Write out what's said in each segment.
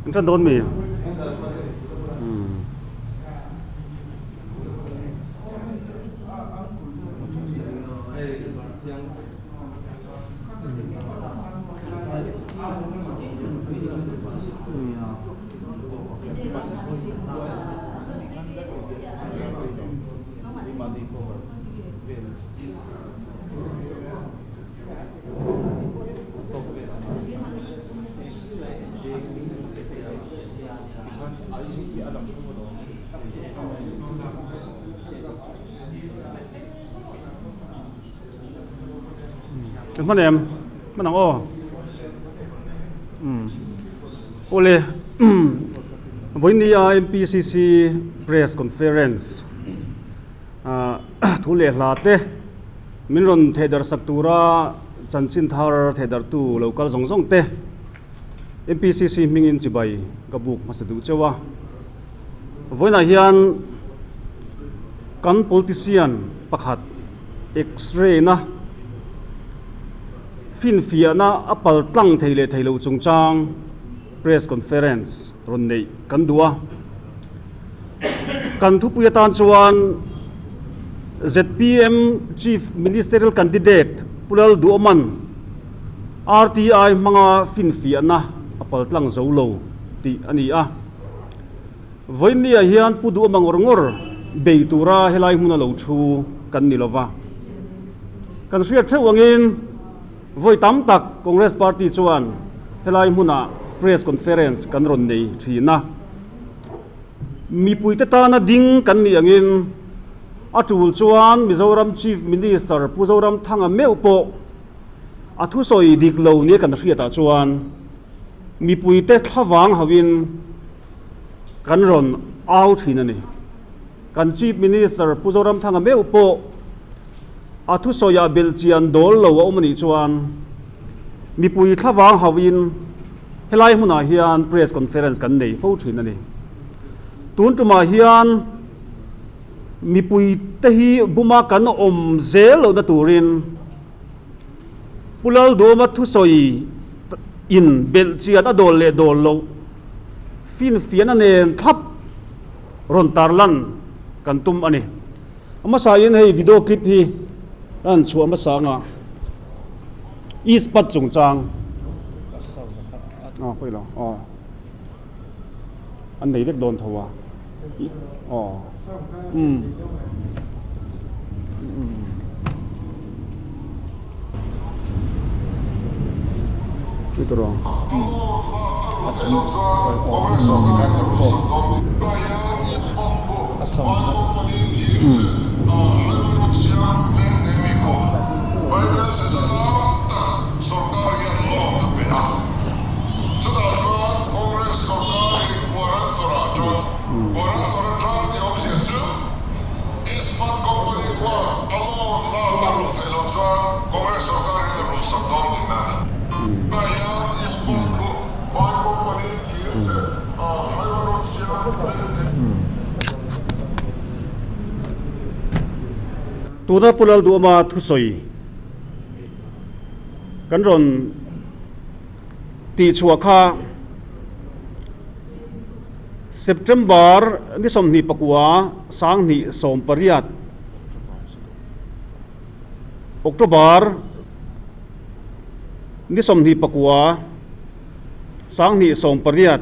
An tan dawn mi? Hman em hman ang aw umm awle vawinia M_P_C_C press conference ah thu leh hla te. Min rawn thehdarh sak tura chanchin thar thehdarhtu lo kal zawng zawng te MPCC hmingin chibai ka buk hmasa duh cheu a. Vawiinah hian kan politician pakhat X-ray na finfiahna a pal tlang thei leh thei loh chungchang press conference rawn neih kan duh a. Kan thupui atan chuan zpm Chief Ministerial Candidate Pu Lalduhawman RTI hmanga finfiahna a paltlang zo lo tih a ni a. Vawiinniah hian Pu Duhawma ngawr ngawr bei tura helai hmuna lo thu kan ni lova. Kan hriat theuh angin vawi tam tak Congress Party chuan helai hmunah Press Conference kan rawn nei thin a. Mipuite tana ding kan nih angin a tul chuan Mizoram Chief Minister Pu Zoramthanga meuh pawh a thusawi dik lo nia kan hriatah chuan mipuite thlavang hauhin kan rawn au thin a ni. Kan Chief Minister Pu Zoramthanga meuh pawh a thusawiah belhchian dawl lo a awm a nih chuan mipui thlavang hauhin Helai hmunah hian press conference kan nei fo thin a ni. Tun tumah hian mipui te hi buma kan awm zel lohna turin Pu Lalduhawma thusawi in belh chian a dawl leh dawl loh finfiahna nen thlap rawn tarlan kan tum a ni. A hmasain hei video clip hi ka han chhuah hmasa anga Ispat chungchang aw pawi lo aw an nei vek dawn tho a aw umm Tuna Pu Lalduhawma thusawi kan rawn tihchhuah kha September ni 24 2018 October ni 29 2018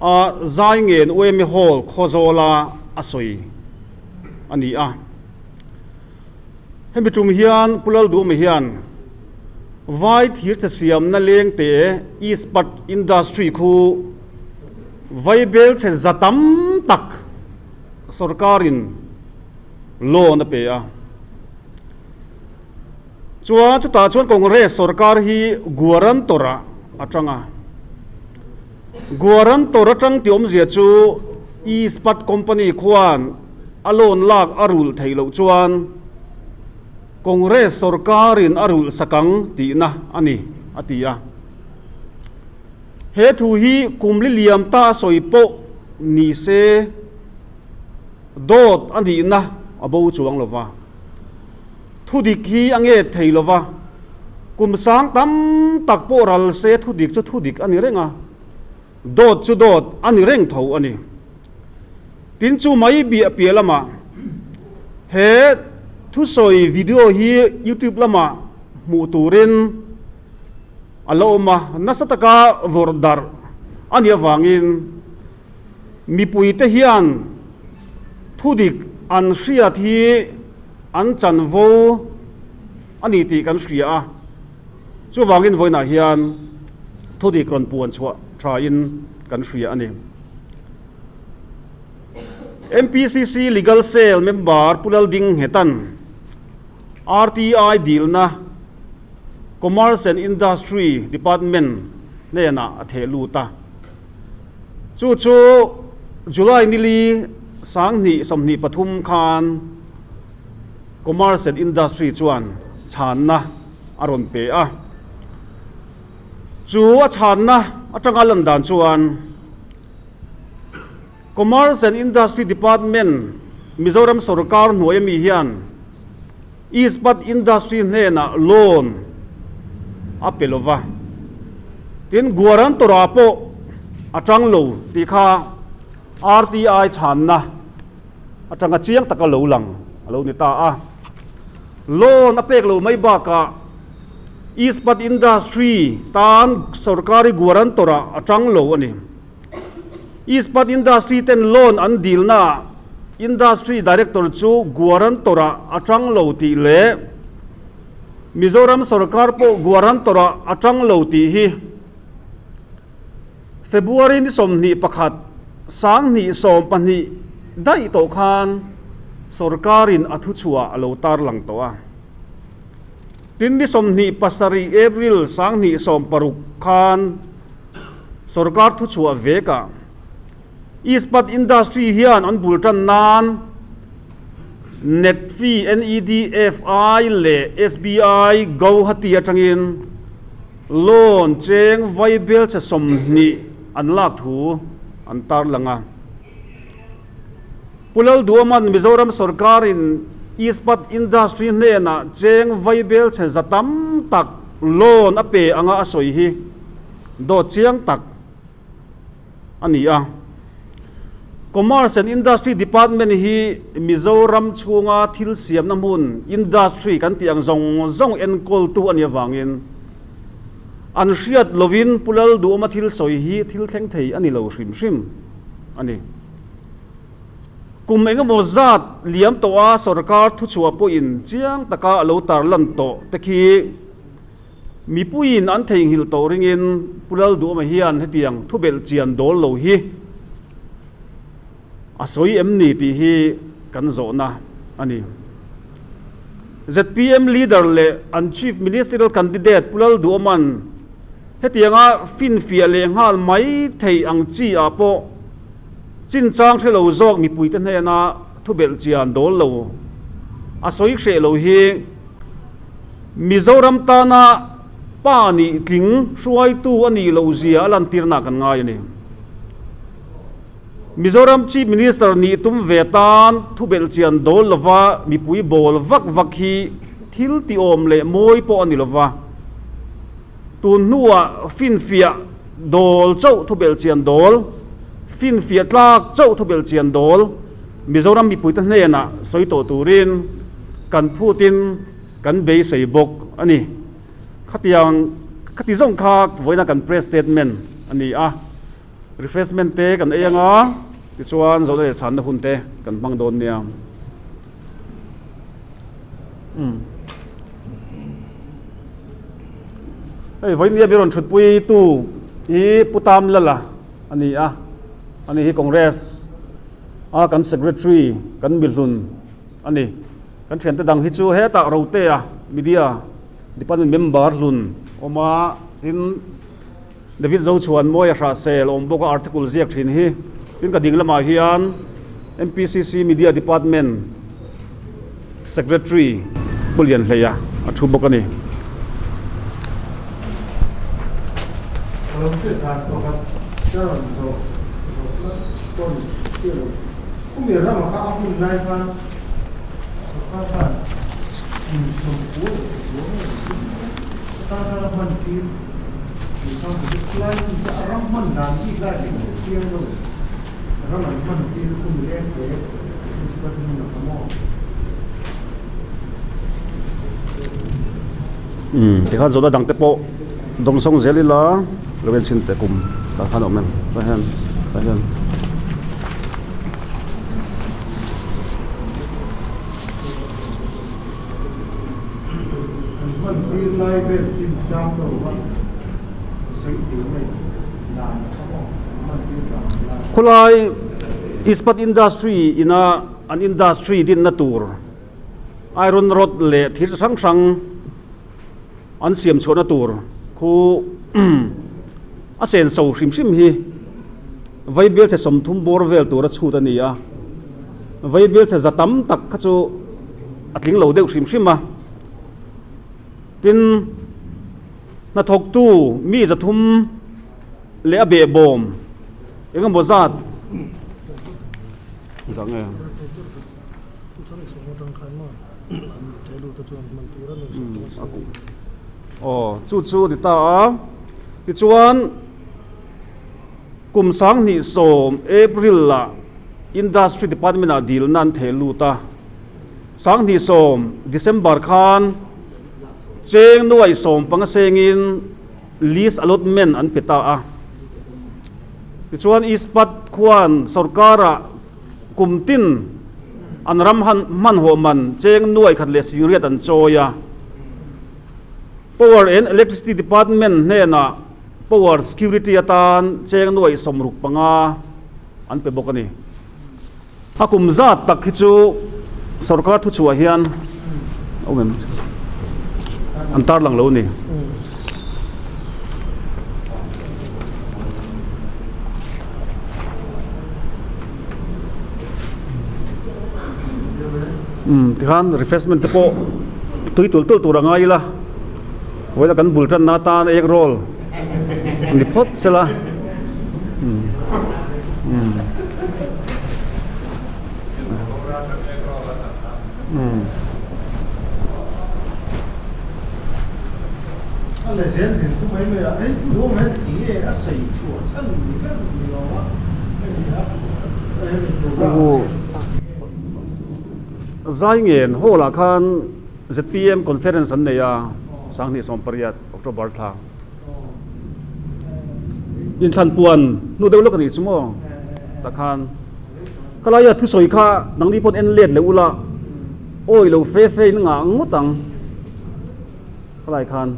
a Zaingen UMA Hall Khawzawla a sawi a ni a. Hemi tum hian Pu Lalduhawma hian Vai thir che siamna leng te Ispat Industry khu vaibel chhe za tam tak sorkarin loan a pe a. Chuan chutah chuan Congress sorkar hi guarantor ah a tang a. Guarantor atang tih awmzia chu Ispat company khuan a loan lak a rulh theih loh chuan Congress sorkarin a rulh sak ang tihna a ni, a ti a. He thu hi kum li liam ta a sawi pawh ni se dawt a nihna a bo chuang lo va. Thu dik hi a nget thei lo va. Kum sang tam tak pawh ral se thudik chu thudik a ni reng a, dawt chu dawt a ni reng tho a ni. Tin chu mai biah piah lamah he thusawi video hi YouTube lamah hmuh turin a la awm a, nasa taka vawrh darh a nih avangin mipuite hian thudik an hriat hi an chanvo a ni tih kan hria a, chuvangin vawiinah hian thudik rawn puan chhuah thain kan hria a ni. MPCC Legal Cell member Pu Lalding Nghetan RTI dilna Commerce and Industry Department hnenah a theh lut a. Chu chu July nili 2023 khan Commerce and Industry chuan chhanna a rawn pe a. Chu a chhanna atanga lan dan chuan Commerce and Industry Department Mizoram sorkar hnuai ami hian Ispat Industry hnenah loan a pe lo va. Tin, guarantor-ah pawh a tang lo tih kha RTI chhanna atanga chiang taka lo lang a lo ni ta a. Loan a pek lo mai bakah Ispat Industry tan sorkari guarantor-ah a tang lo a ni. Ispat Industry ten loan an dilnaah Industry Director chu guarantor-ah a tang lo tih leh Mizoram sorkar pawh guarantor-ah a tang lo tih hi February ni 21, 2012 daih tawh khan sorkarin a thuchhuah a lo tarlang tawh a. Tin ni 27 April 2016 khan sorkar thuchhuah vekah Ispat Industry hian an bul tan nan NEDFI, NEDFI leh SBI Guwahati atangin loan cheng vaibel che 20 an lak thu an tarlang a. Pu Lalduaman Mizoram sorkarin Ispat Industry hnenah cheng vaibel che za tam tak loan a pe anga a sawi hi dawt chiang tak a ni a. Commerce and Industry Department hi Mizoram chhunga thil siamna hmun, industry, kan tih ang zawng zawng enkawltu a nih avangin an hriat lovin Pu Lalduhawma thil sawi hi thil thleng thei a ni lo hrim hrim a ni. Kum engemaw zat liam tawha sorkar thuchhuah pawhin chiang taka a lo tarlan tawh te khi Mipuiin an theihnghilh tawh ringin Pu Lalduhawma hian hetiang thubelh chian dawl lo hi a sawi em ni tih hi kan zawhna a ni. Zpm leader leh an Chief Ministerial candidate Pu Lalduhawma'n hetianga finfiah leh nghal mai thei ang chi ah pawh chinchang hre lo zawk mipuite hnena thubelh chian dawl lo a sawi hreh lo hi Mizoram tana pa nih tling hruaitu a nih loh zia a lantirna kan ngai a ni. Mizoram Chief Minister nih tum ve tan thubelh chian dawl lova mipui bawl vak vak hi thil tiawm leh mawi pawh a ni lova, tun hnuah finfiah dawl chauh thubelh chian dawl, finfiah tlak chauh thubelh chian dawl Mizoram mipuite hnenah sawi tawh turin kan phutin kan beisei bawk a ni. Khatiang khati zawng kha vawiina kan press statement a ni a, refreshment te kan ei anga tichuan zawhna leh chhanna hun te kan hmang dawn nia. Hei vawiin mi rawn thutpui tu hi Pu Tam Lala a ni a, ani hi Congress a kan secretary kan mihlun a ni. Kan thiante dang hi chu hetah Rotea media department member hlun awm a, tin David Zochhuan Mawia Hrahsel awm bawk a article ziak thin hi. Tin ka ding lamah hian MPCC media department secretary Pu Lianhleia a thu bawk a ni. Umm tikhan zawhna dang te pawh dawng sawng zel ila lo en chhin teh kum tah khan a awm em tah hian tah hian. Khawlai Ispat Industry ina an industry dinna tur iron rod leh thil chi hrang hrang an siam chhuahna tur khu a senso hrim hrim hi vaibelchhe 30 bawr vel tura chhut a ni a, vaibelchhe za tam tak kha chu a tling lo deuh hrim hrim a, tin hnathawktu mi 300 leh a behbawm eng emaw zat zah nge. Aw chu chu a ni ta a tichuan. Kum 2010 April ah Industry Department ah dilna an theh lut a, 2010 December khan cheng nuai 15 sengin lease allotment an pe ta a. Tichuan Ispat khuan sorkar ah kum tin an ram hmanhawh man cheng nuai khat leh 80 an chawi a. Power and Electricity Department hnenah Power Security atan cheng nuaih 65 an pe bawk a ni. A kum zat tak hi chu sorkar thuchhuah hian awm em an tarlang lo a ni. Umm tikhan refreshment te pawh tui tulh tulh tur a ngai ila vawiin a kan bul tanna atan egg roll ni phawt sela umm umm umm. Zaingen hall ah khan zpm conference an nei a, 2018 October thla. Inthlan puan hnu deuh lawk a nih chu maw tah khan khalaia thusawi kha nangni pawn en let leh ula awi lo fe fe in ngah ngawt ang khalai khan.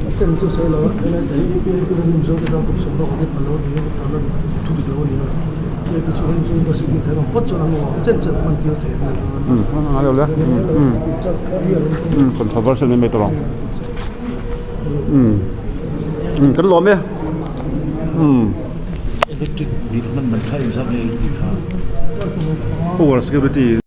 A chen chu sawi lo a, helai te hi UPAP ram Mizo te tan kum sawm lawk ang hi palo a ni a, tan a thu dik lo a ni a, UPAP chu an chu industry ding thei a, phawt chuan an nuam chen chen hman tir thei an ni. Umm a ngai lo le. Umm umm controversial ni mai tawh ang. Umm umm kan lawm e. Umm. Electric bill hman man kha engzat nge i tih kha? Power security.